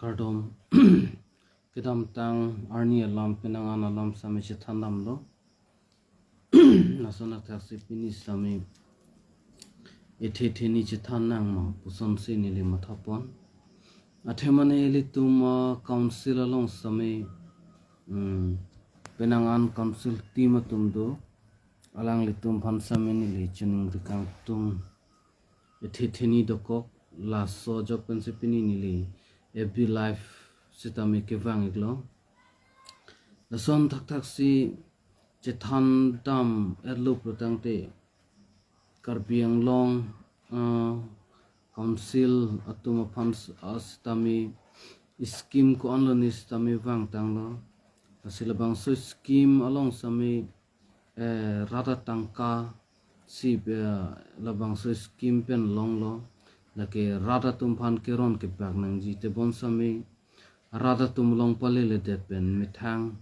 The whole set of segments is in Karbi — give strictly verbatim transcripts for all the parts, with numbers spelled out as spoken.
Kardom. Kedamtang arni alam penang an alam sami chethan damlo. Lason athaksi pini sami ethe theni chethan nangma pusonsi neli mathapon. Athema ne ilitum, ah, council along sami, mm, penang an council team atum do. Alanglitum aphan sami neli chiningrikangtung ethe theni dokok. Laso ajok pensi pini neli F B Live sitame kevang iklo. Lason thakthaksi chethan dam-etlo pulotangte Karbi Anglong, ah, council atum aphan s-, ah, sitame scheme ko-anlo ne sitame vangtanglo. Lasi labangso scheme along sami, eh, rat atangka si, eh, labangso scheme pen longlo. Lake rat atum aphan keron kebak nangji tebon sami rat atum along paledet pen methang,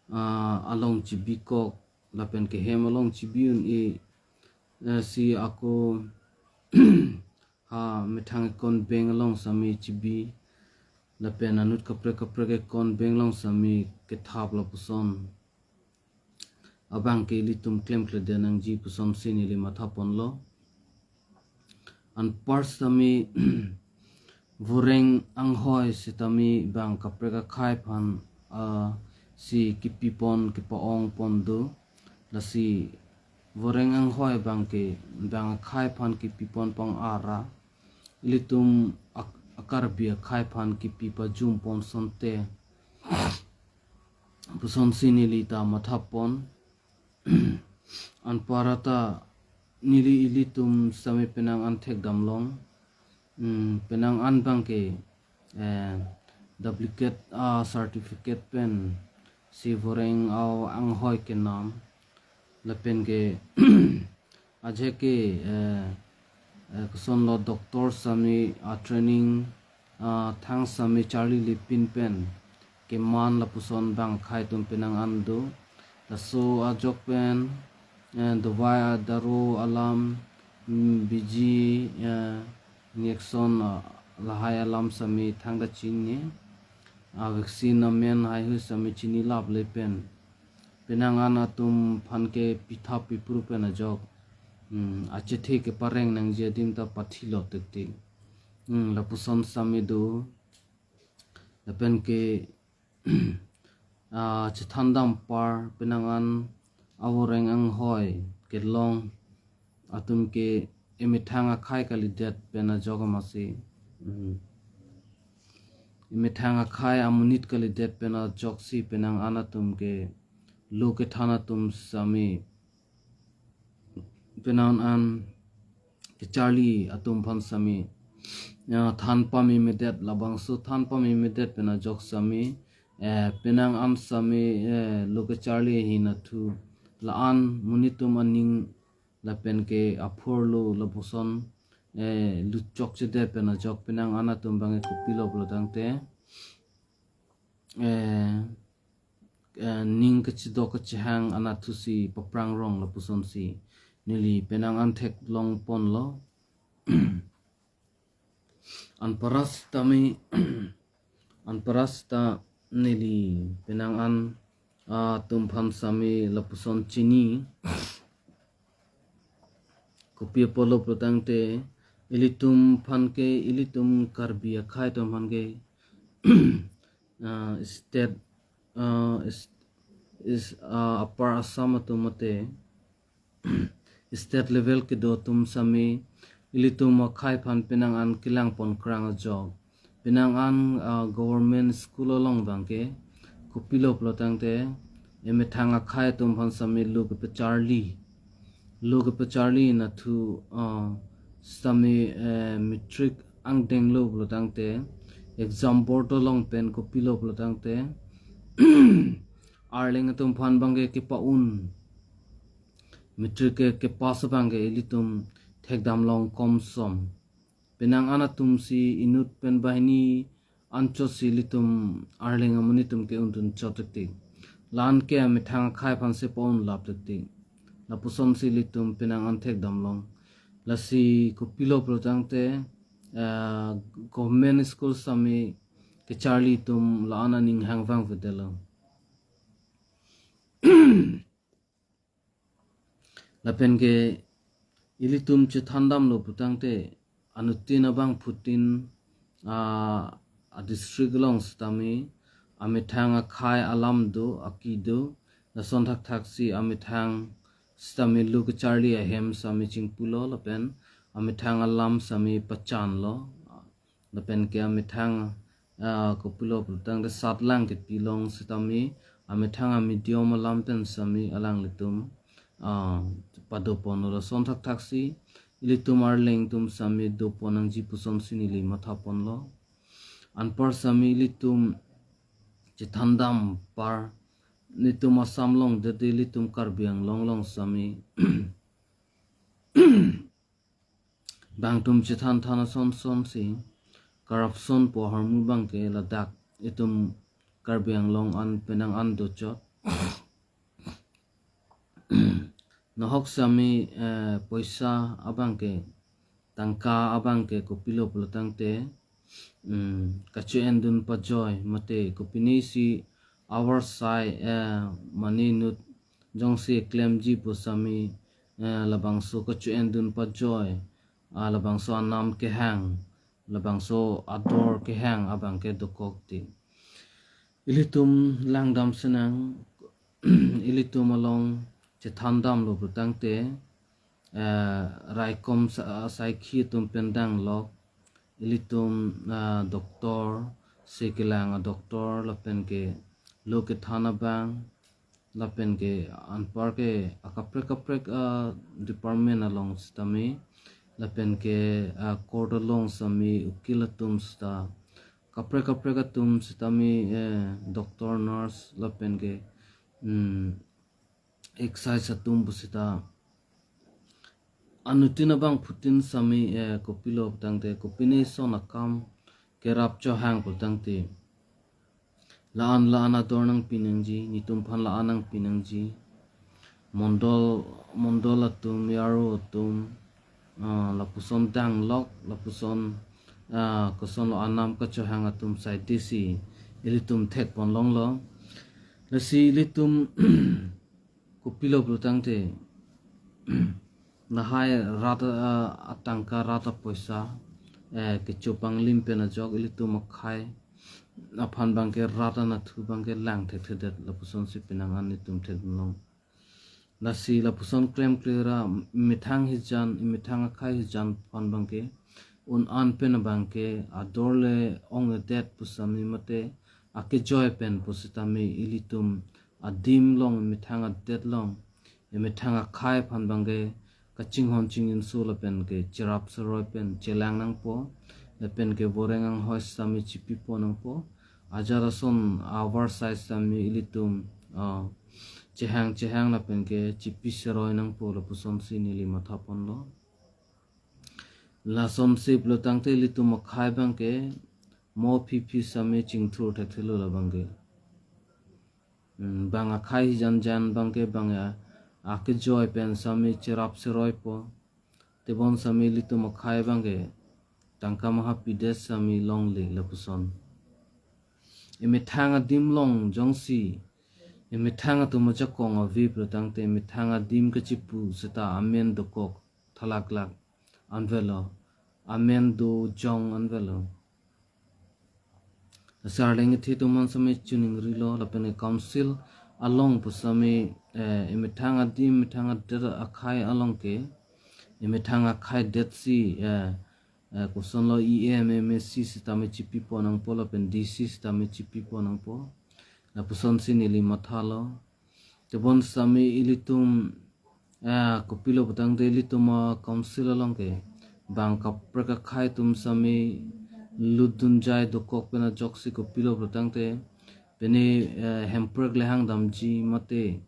ah, along chibikok lapen ke hem along chibi un-e, eh, si ako ha methang account bank along sami chibi lapen anut kaprek kaprek account bank along sami kethap lapuson abang ke ilitum klemkledet nangji pusonsi neli mathaponlo. Anpar sami voreng anghoi sitame bang kaprek akhei aphan, ah, si kipipon kepa-ongpon do. Lasi voreng anghoi abang ke bang akhei aphan kipipon pang ara ilitum ak-, a-Karbi akhei aphan kipi pajum pon sonte pusonsi neli ta mathapon. Anparta neli ilitum sami penang an thekdamlong. Hmm, penang an abang ke, eh, duplicate, ah, certificate pen si voreng au anghoi kenam. Lapen ke ajek ke, eh, eh, kosonlo doctor sami, ah, training, ah, thang sami charlilipin pen keman lapuson bang akhei atum penang an do. Laso ajok pen, eh, dovai adaru alam, mm, biji, eh, injection, ah, lahai alam sami thangta chini, ah, vaccine amen haihui sami chini laple pen penang an atum aphan ke pithap pipru pen ajok, mm, achethe kepareng nangji adim ta pathilo tiktik. Mm, lapuson sami do. Lapen ke, ah, chethan dampar penang an avoreng anghoi kelong atum ke emethang akhei kalidet pen ajok amatsi. Mm. Emethang akhei amonit kalidet pen ajoksi penang an atum ke lo kethan atum sami penang an kecharli atum aphan sami, ya, than pamemedet, labangso than pamemedet pen ajok sami, eh, penang an sami, eh, lo kecharli ahin athu la-an monit atum aning lapen ke aphurlo lapuson, eh, lutchokchedet pen ajok penang an atum abang ke kopilo pulotangte, eh, eh, ning kachidok kachihang anatthusi paprangrong lapusonsi neli penang an theklongponlo. Anparta sitame, anparta sita neli penang an, ah, atum aphan sami lapuson chini. Kopi apotlo pulotangte ilitum aphan ke, ilitum Karbi akhei atum aphan ke, ah, state, ah, is, is, ah, Upper Assam atum mate state level kedo atum sami ilitum akhei aphan penang an kelangpon krang ajok. Penang an, ah, government school along abang ke kopilo pulotangte emethang akhei atum aphan sami lo kepacharli. Lo kepacharli nathu, ah, sami, eh, matric angdenglo pulotangte exam board along pen kopilo pulotangte arleng atum aphan abang ke kepa-un. Matric ke kepass abang ke ilitum thekdamlong komsom. Penang an atumsi inut pen banghini anchotsi ilitum arleng amonit atum ke un-un chot tiktik. La-an ke amethang akhei aphansi pa-un lap tiktik. Lapusonsi ilitum penang an thekdamlong. Lasi kopilo pulotangte eh, government school sitame kacharli atum la-an aning hang vangvedetlo. Lapen ke ilitum chethandamlo putangte anuttin abangphutin, ah, a district along sitame amethang akhei alam do, aki do, lason thakthaksi amethang sitame lo kacharli ahem sitame chingpulo lapen amethang alam sitame pachanlo. Lapen ke amethang, ah, kopilo putangte satlang kepi along sitame amethang a medium alam pen sitame alanglitum, ah, padoponlo. Lason thakthaksi ilitum arleng atum sitame dopon nangji pusonsi neli mathaponlo. Anpar sitame ilitum chethandam apar, nelitum Assam along dede ilitum Karbi Anglong along sitame bangtum chethan than ason sonsi corruption pu ahormu abangke ladak itum Karbi Anglong an penang an dochot. Nahok sitame, eh, poisa abangke, tangka abangke kopilo pulotangte, mm, kacho-endun pajoi mate kopinesi avarsai, eh, mane inut jongsi klemji pu sitame, eh, labangso kacho-endun pajoi, ah, labangso anam kehang, labangso ador kehang abangke dokok ti. Ilitum langdam senang, ilitum along chethandamlo putangte, eh, raikom sa-, saikhi atum pen danglok, ilitum, ah, doctor, sekelang a doctor, lapen ke lo kethan abang, lapen ke anpar ke akaprek kaprek, ah, department along sitame, lapen ke, ah, court along sitame ukil atum sita, kaprek kaprek atum sitame, eh, doctor, nurse, lapen ke, mm, excise atum pu sita anuttin abangphutin sitame, eh, kopilo putangte, kopine son akam kerap chohang putangte, la-an la-an ador nangpi nangji, netum aphan la-an nangpi nangji, mondol, mondol atum, yaro atum, ah, lapuson danglok, lapuson, ah, kosonlo anam kachohang atum saidesi ilitum thekpon longlo. Lasi ilitum kopilo pulotangte, lahai rat, ah, atangka, rat apoisa, eh, kecho panglim pen ajok ilitum akhei aphan abangke rat anathu abangke lang thekthedet lapusonsi penang an netum thekdunlong. Lasi lapuson klemkle ra methang hijan, methang akhei hijan aphan abangke un an pen abangke ador le ong-edet pu sitame mate akejoi pen pu sitame ilitum adim along, methang adet along, methang akhei aphan abangke kachinghon chinginso lapen ke cherap seroi pen chelang nangpo, lapen ke voreng anghoi sitame chipipo nangpo. Ajat ason avarsai sitame ilitum, ah, chehang chehang lapen ke chipi seroi nangpo lapusonsi neli mathaponlo. Lasonsi pulotangte ilitum akhei abangke mo phiphi sitame chingthur thekthelo labangke. Hmm, bang akhei hijan jan abangke bang ya akejoi pen sitame cherap seroipo. Tebon sitame ilitum akhei abangke tangka maha pidet sitame longle lapuson. Emethang adim along jongsi emethang atum ajakong ave pulotangte emethang adim kachipu sita amen dokok thalaklak anvetlo, amen dojong anvetlo. Lasi arleng kethe atum aphan sitame chiningrilo, lapen ke council along pu sitame, eh, emethang adim, emethang adet akhei along ke, emethang akhei detsi, eh, eh, kosonlo E M, M A C sitame chipipo nangpo, lapen D C sitame chipipo nangpo. Lapusonsi neli mathalo. Tebon sitame ilitum, ah, kopilo putangte ilitum a council along ke bang kaprek akhei atum sitame lutdunjai dokok pen ajoksi kopilo putangte pine, eh, hemprek le hangdamji mate,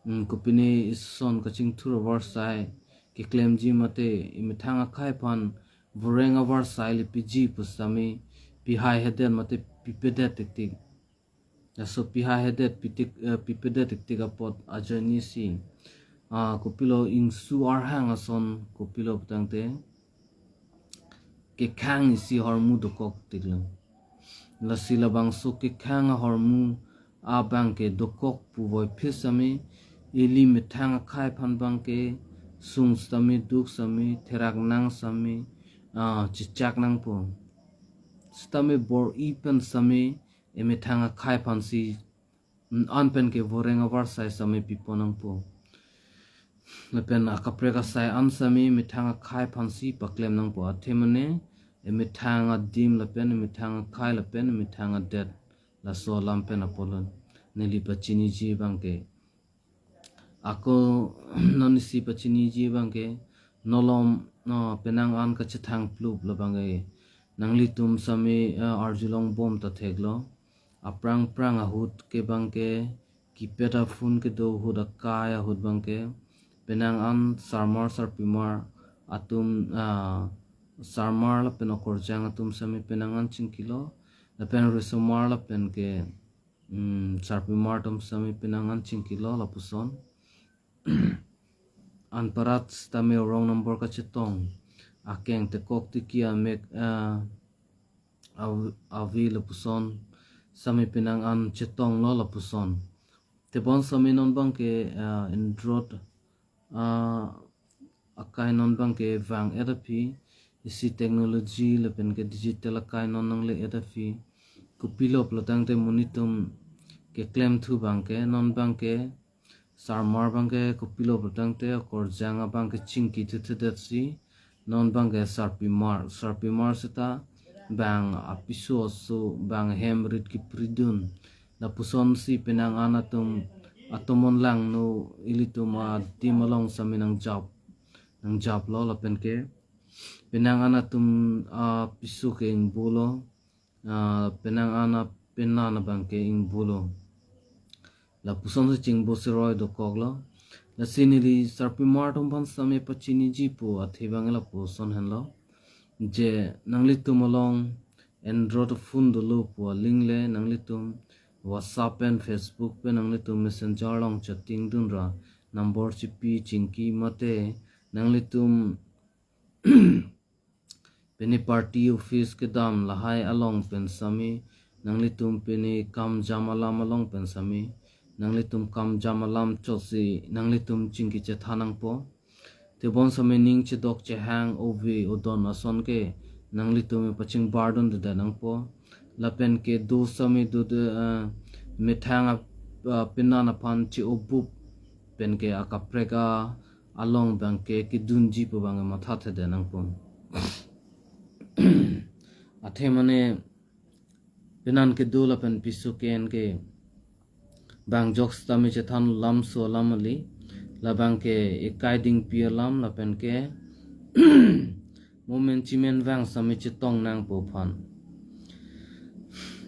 mm, kopine ison kachingthur avarsai keklemji mate emethang akhei aphan voreng avarsai le piji pu sitame pihai hedet mate pipedet tiktik. Laso pihai hedet pitik, eh, pipedet tiktik apot ajoinesi, ah, kopilo ingsu arhang ason kopilo putangte kekhang isi ahormu dokok tiklo. Lasi labangso kekhang ahormu abang ke dokok puvoiphit sami, ili methang akhai aphan abang ke sung sitame duk sitame therak nang sitame, ah, chechak nangpo. Sitame bor-i pen sami emethang akhai aphansi, mm, an pen ke voreng avarsai sami pipon nangpo. Lapen akaprek asai an sami methang akhai aphansi paklem nangpo. Athe mane emethang adim lapen emethang akhai lapen emethang adet, laso alam pen apotlo neli pachiniji abang ke. Ako non isi pachiniji abang ke, nolom, no, penang an kachethang plup labang ke nanglitum sami, eh, arjulong bom ta theklo. Aphrang phrang ahut ke abang ke, kipet aphun kedo ahut akai ahut abang ke, penang an sarmar sarpimar atum, ah, sarmar lapen okorjang atum sami penang an chingkilo, lapen risomar lapen ke, mm, sarpimar atum sami penang an chingkilo lapuson. Anparat sitame rong number kachetong, akeng tekok tiki amek, ah, av-, avi lapuson sami penang an chetonglo lapuson. Tebon sami non abang ke, ah, Android, ah, akai non abang ke vang-et aphi, isi technology lapen ke digital akai non nangle-et aphi. Kopilo pulo tangte monit atum keklem thu abang ke, non abang ke, sarmar abang ke kopilo pulo tangte okorjang abang ke chingki thuthudet si, non abang ke sarpimar, sarpimar seta bang apiso aso bang hem rit kipridun. Lapuson si penang an atum atomon langno, ilitum adim along sami nangjap, nangjaplo lapen ke penang an atum apiso ke ingbulo, ah, penang an apenan abang ke ingbulo. Lapuson si chingbu seroi dokoklo. Lasi neli sarpimar atum aphan sami pachiniji pu athe abang lapuson henlo. Je nanglitum along Android phone dolo pu aling le nanglitum WhatsApp pen, Facebook pen, nanglitum Messenger along chatting dunra, number chipi chingki mate nanglitum pini party office kedam lahai along pen sami, nanglitum pini kam jam alam along pen sami, nanglitum kam jam alam chotsi nanglitum chingki chethan nangpo. Tebon sami ning chedok chehang ove odon ason ke nanglitum pachingbardun deda nangpo. Lapen ke do sami do de, eh, methang ap-, ah, penan aphan che-obup pen ke akaprek along abang ke kedunji pu abang matha thede nangpo. Athe mane penan kedo lapen piso ke-en ke bang jok sitame chethan lamso alam kali, labang ke ekai dingpi alam lapen ke momen chimen vang sami chetong nangpo aphan.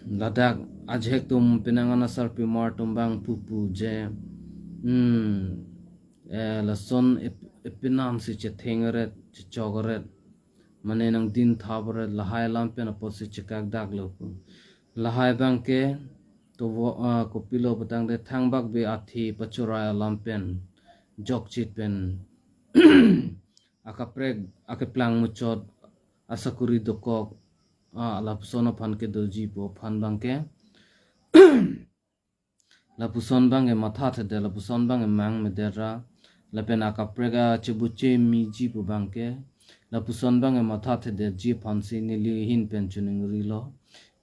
Ladak ajek atum penang an asarpimar atum abang pupu je, hmm, eh, lason ep-, epenan si chetheng eret, chechok eret, mane nangdin thap eret, lahai alam pen apotsi chekakdaklo pu. Lahai abang ke tovo, ah, kopilo pu tangte thangbak be athi pachorai alam pen jokchit pen akaprek akeplang muchot asakuri dokok, ah, lapuson aphan kedoji pu aphan abang ke lapuson abang ke matha thede, lapuson abang ke mang medet ra, lapen akaprek achebuche miji pu abang ke lapuson abang ke matha thedetji aphansi neli ahin pen choningrilo.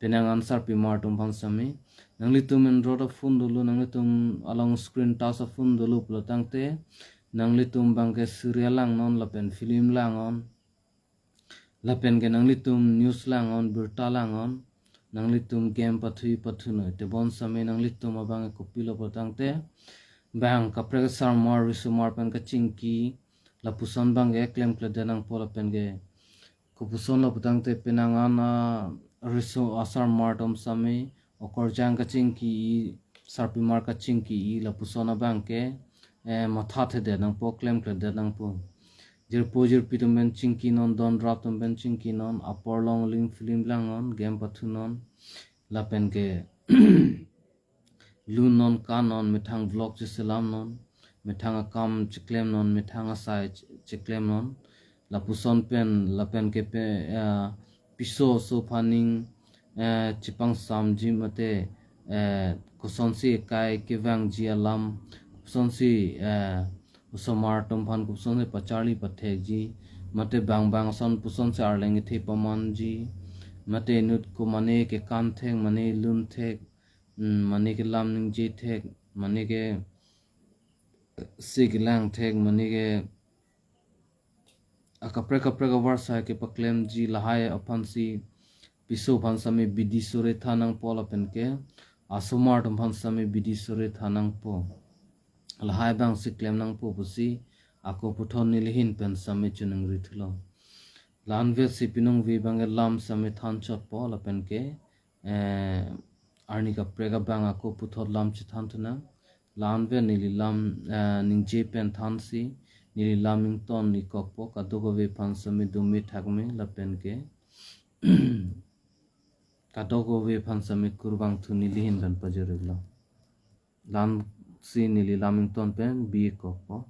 Penang an sarpimar atum aphan sami, nanglitum Android aphone dolo, nanglitum along screen touch aphone dolo pulo tangte, nanglitum abang ke serial langnon lapen film langon, lapen ke nanglitum news langon, birta langon, nanglitum game pathui pathunoi. Tebon sami nanglitum abang ke kopilo pu tangte, bang kaprek sarmar risomar pen kachingki, lapuson abang ke klemkledet nangpo lapen ke kopuson lo pu tangte penang an, ah, riso asarmar atum sami okorjang kachingki-i, sarpimar kachingki-i lapuson abang ke, eh, matha thede nangpo, klemkledet nangpo. Jirpo jirpi atum pen chingkinon, don rap atum pen chingkinon, apor long ling film langon, game pathunon, lapen ke lunnon kannon, methang vlog cheselamnon, methang akam cheklemnon, methang asai che-, cheklemnon, lapuson pen lapen ke pe, eh, piso oso aphan ning, eh, chepangsamji mate, eh, kosonsi ekai kevangji alam, kosonsi, eh, osomar atum aphan kosonsi pacharli pathekji, mate bang bang ason kosonsi arleng kethe pamanji, mate inut ko mane kekan thek, mane lun thek, mm, mane kelam ningje thek, mane ke si kelang thek, mane ke akaprek kaprek avarsai kepaklemji lahai aphansi piso aphan sami bidi sore than nangpo lapen ke asomar atum aphan sami bidi sore than nangpo. Lahai abang si klem nangpo pusi ako puthot nelihin pen sami choningri thulo. La-anvet si pinong ve abang ke lam sami than chotpo lapen ke, eh, arni kaprek abang ako puthot lam chethan thu nang. La-anvet neli lam, eh, ningje pen thansi neli lam ington ikokpo, kadokave aphan sami dome thakme lapen ke kadokave aphan sami kurvangthu nelihin pen pajirlo. La-ansi neli lam ington pen bi ikokpo.